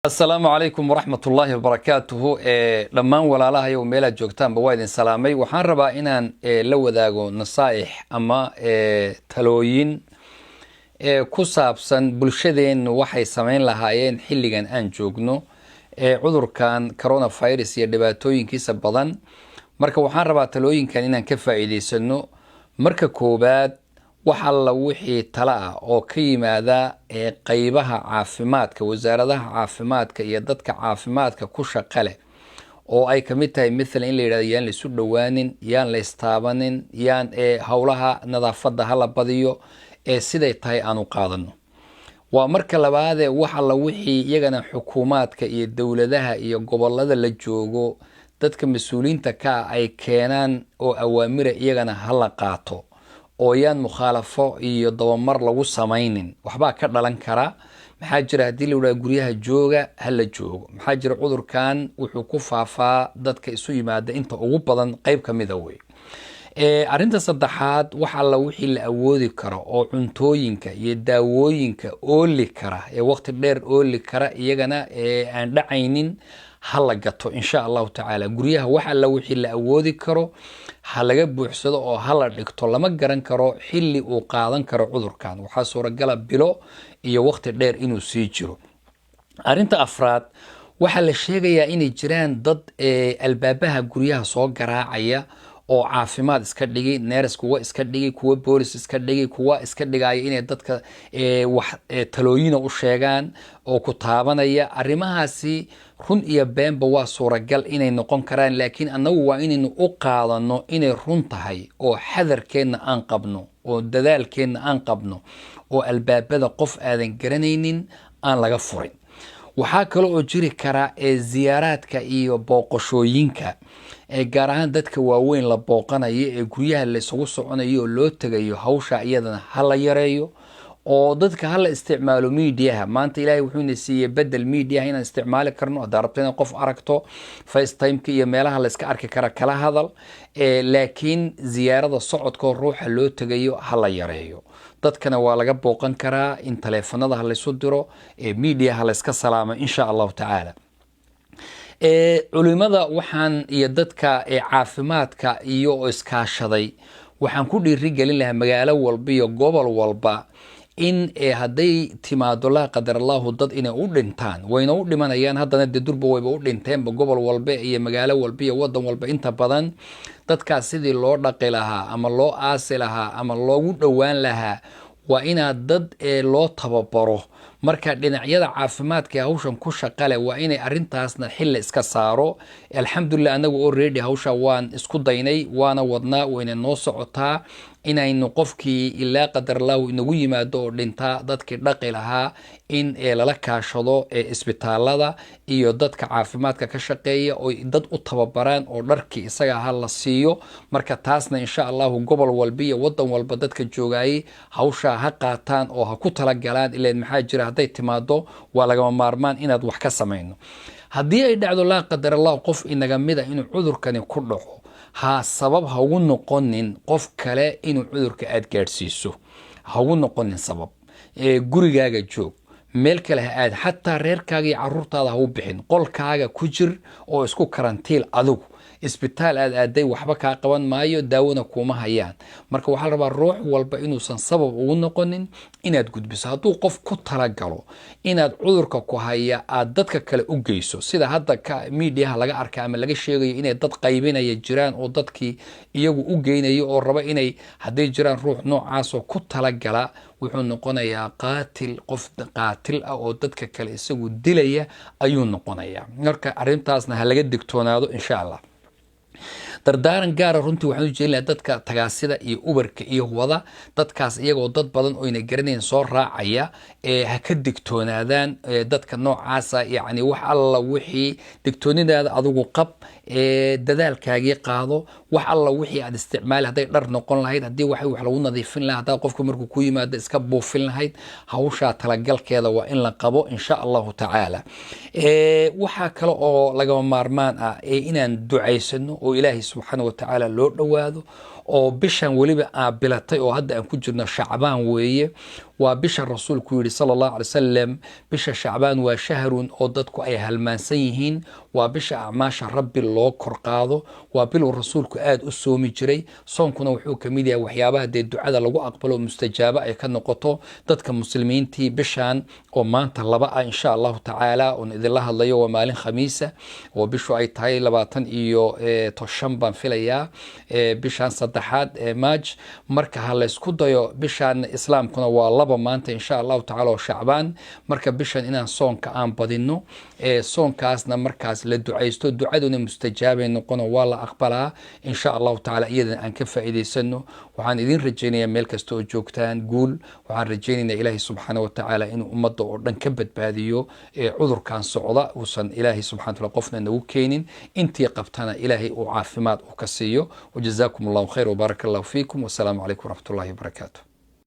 Asalaamu calaykum waraxmat ullaahi wabarakaatuhu. Dhammaan walaalahayow, meelaad joogtaanba waa idin salaamay. Waxaan rabaa inaan la wadaago nasaa'ix ama talooyin ku saabsan bulshadeennu waxay samayn lahaayeen xilligan aan joogno cudurkan coronavirus iyo dhibaatooyinkiisa badan. Marka waxaan rabaa talooyinkan inaan ka faa'iidaysano. Marka koowaad, wax alla wixii tala ah oo ka yimaada qeybaha caafimaadka, wasaaradaha caafimaadka iyo dadka caafimaadka ku shaqa leh, oo ay kamid tahay mathalan in la yidhahdo yaan la isu dhowaanin, yaan la istaabanin, yaan howlaha nadaafadda hala badiyo, ee siday tahay aanu qaadano. Waa marka labaadee, wax alla wixii iyagana xukuumaadka iyo dowladaha iyo gobolada la joogo dadka mas-uuliyiinta ka ah ay keenaan oo awaamira, iyagana hala qaato oo yaan mukhaalafo iyo dabamar lagu samaynin. Waxbaa ka dhalan kara. Maxaa jira, haddii la yidhaha guryaha jooga, hala joogo. Maxaa jira, cudurkan wuxuu ku faafaa dadka isu yimaada inta ugu badan, qeyb ka mida wey. Arrinta saddexaad, wax alla wixii la awoodi karo oo cuntooyinka iyo daawooyinka ooli kara ee waqti dheer ooli kara, iyagana aan dhacaynin, ha la gato, insha Allahu tacaala. Guryaha wax alla wixii la awoodi karo ha laga buuxsado oo ha la dhigto. Lama garan karo xilli uu qaadan karo cudurkan. Waxaa suuragala bilo iyo waqti dheer inuu sii jiro. Arrinta afraad, waxaa la sheegayaa inay jiraan dad albaabaha guryaha soo garaacaya oo caafimaad iska dhigi, nurse kuwa iska dhigi, kuwa boolis iska dhigi, kuwa iska dhigaya inay dadka wax talooyina u sheegaan oo ku taabanaya. Arrimahaasi run iyo beenba waa suuragal inay noqon karaan, laakiin annagu waa inaynu u qaadano inay run tahay oo xadarkeenna aan qabno oo dadaalkeenna aan qabno oo albaabada qof aadan garanaynin aan laga furin. Waxaa kale oo jiri kara ee ziyaaraadka iyo booqashooyinka, ee gaar ahaan dadka waaweyn la booqanayo ee guryaha laysugu soconayo oo loo tegayo. Hawsha iyadana ha la yareeyo oo dadka hala isticmaalo miidiyaha. Maanta Ilaahay wuxuuna siiyey bedel miidiyaha inaan isticmaali karno. Haddaa rabto inaad qof aragto, FaceTimeka iyo meelaha layska arki kara kala hadal. Laakiin ziyaarada socodkoo ruuxa loo tegayo ha la yareeyo. Dadkana waa laga booqan karaa in taleefanada ha laysu diro, miidiyaha layska salaamo, insha Allahu tacaala. Culimada waxaan iyo dadka caafimaadka iyo iskaashaday waxaan ku dhiirigelin lahaa magaalo walba iyo gobol walba in hadday timaado, laa qadar Allahu, dad inay u dhintaan, wayna u dhimanayaan haddana, dee durba wayba u dhinteenba gobol walba iyo magaalo walba iyo wadan walba inta badan. Dadkaas sidii loo dhaqi lahaa ama loo aasi lahaa ama loogu dhowaan lahaa waa inaad dad loo tababaro. Marka dhinacyada caafimaadka ee hawshan ku shaqale waa inay arrintaasna xilla iska saaro. Alxamdulilah, anagu already hawsha waan isku daynay, waana wadnaa, wayna noo socotaa inaynu qofkii ilaa qadar Allahu inagu yimaado oo dhintaa, dadkii dhaqi lahaa in lala kaashado isbitaalada iyo dadka caafimaadka ka shaqeeya oo dad u tababaraan oo dharkii isaga ha la siiyo. Marka taasna, insha Allahu, gobol walba iyo wadan walba dadka joogayay hawshaa ha qaataan oo ha ku talagalaan. Ilan maxaa jira, hadday timaado waa lagama maarmaan inaad wax ka samayno. Haddii ay dhacdo, laa qadar Allahu, qof inaga mida inuu cudurkani ku dhaco, ha sabab ha ugu noqonin qof kale inuu cudurka aada gaadhsiiso. Ha ugu noqonin sabab. Gurigaaga joog, meel kale ha aad, xataa reerkaaga iyo caruurtaada ha u bixin. Qolkaaga ku jir oo isku karantiil. Adigu isbitaal aad aaday waxba kaa qaban maayo, daawona kuuma hayaan. Marka waxaa la rabaa ruux walba inuusan sabab ugu noqonin inaad gudbiso. Hadduu qof ku talagalo inaad cudurka ku haya aad dadka kale u geyso, sida hadda ka miidiyaha laga arka ama laga sheegayo inay dad qaybinaya jiraan oo dadkii iyagu u geynayo oo raba inay, hadday jiraan ruux noocaasoo ku talagala, wuxuu noqonayaa qaatil. Qof qaatil ah oo dadka kale isagu dilaya ayuu noqonayaa. Marka arrintaasna ha laga digtoonaado, insha Allah. Dardaaran gaara runtii waxaan u jeedin lahaa dadka tagaasida iyo Uberka iyo wada. Dadkaas iyagoo dad badan oyna garanayn soo raacaya ee ha ka digtoonaadaan dadka noocaasa. Yacni wax alla wixii digtoonidaada adigu qab, dadaalkaagii qaado. Wax alla wixii aad isticmaali, hadday dhar noqon lahayd, haddii wax lagu nadiifin lahaa, haddaad qofku markuu ku yimaado iska buufin lahayd, hawshaa talagalkeeda waa in la qabo, insha Allahu tacaala. Waxaa kale oo lagama maarmaan ah ee inaan ducaysano oo Ilaahay subxaana wa tacaala loo dhowaado. Oo bishan weliba aa bilatay oo hadda aan ku jirno, Shacbaan weeye. Waa bisha Rasuulku yidhi, sala Allahu alay wasalam, bisha Shacbaan waa shahrun oo dadku ay halmaansan yihiin, waa bisha acmaasha Rabbi loo kor qaado, waa biluu Rasuulku aada u soomi jiray. Soonkuna wuxuu kamid yahay waxyaabaha dee ducada lagu aqbalo, mustajaabo ay ka noqoto dadka Muslimiintii. Bishan oo maanta 2 ah, insha Allahu tacaala, oon idinla hadlayo, waa maalin Khamiisa oo bishu ay tahay 25 baan filayaa, bishan saddexaad ee Maaj. Marka ha laysku dayo bishan, Islaamkuna waa 2 maanta, insha Allahu tacala, oo Shacbaan. Marka bishan inaan soonka aan badino, soonkaasna markaas la ducaysto, ducaduna mustajaabay noqono, waa la aqbalaa, insha Allahu tacala, iyadana aan ka faa'iidaysano. Waxaan idin rajaynayaa meel kasta oo joogtaan guul. Waxaan rajaynaynaa Ilaahay subxaana wa tacaala inuu ummadda oo dhan ka badbaadiyo cudurkan socda, uusan Ilaahay subxana wataala qofna nagu keenin, intii qabtana Ilaahay uu caafimaad uu ka siiyo. Wajazaakum Allahu khayr wbaaraka Allahu fiikum, wasalaamu calaykum waraxmat ullahi wabarakaatu.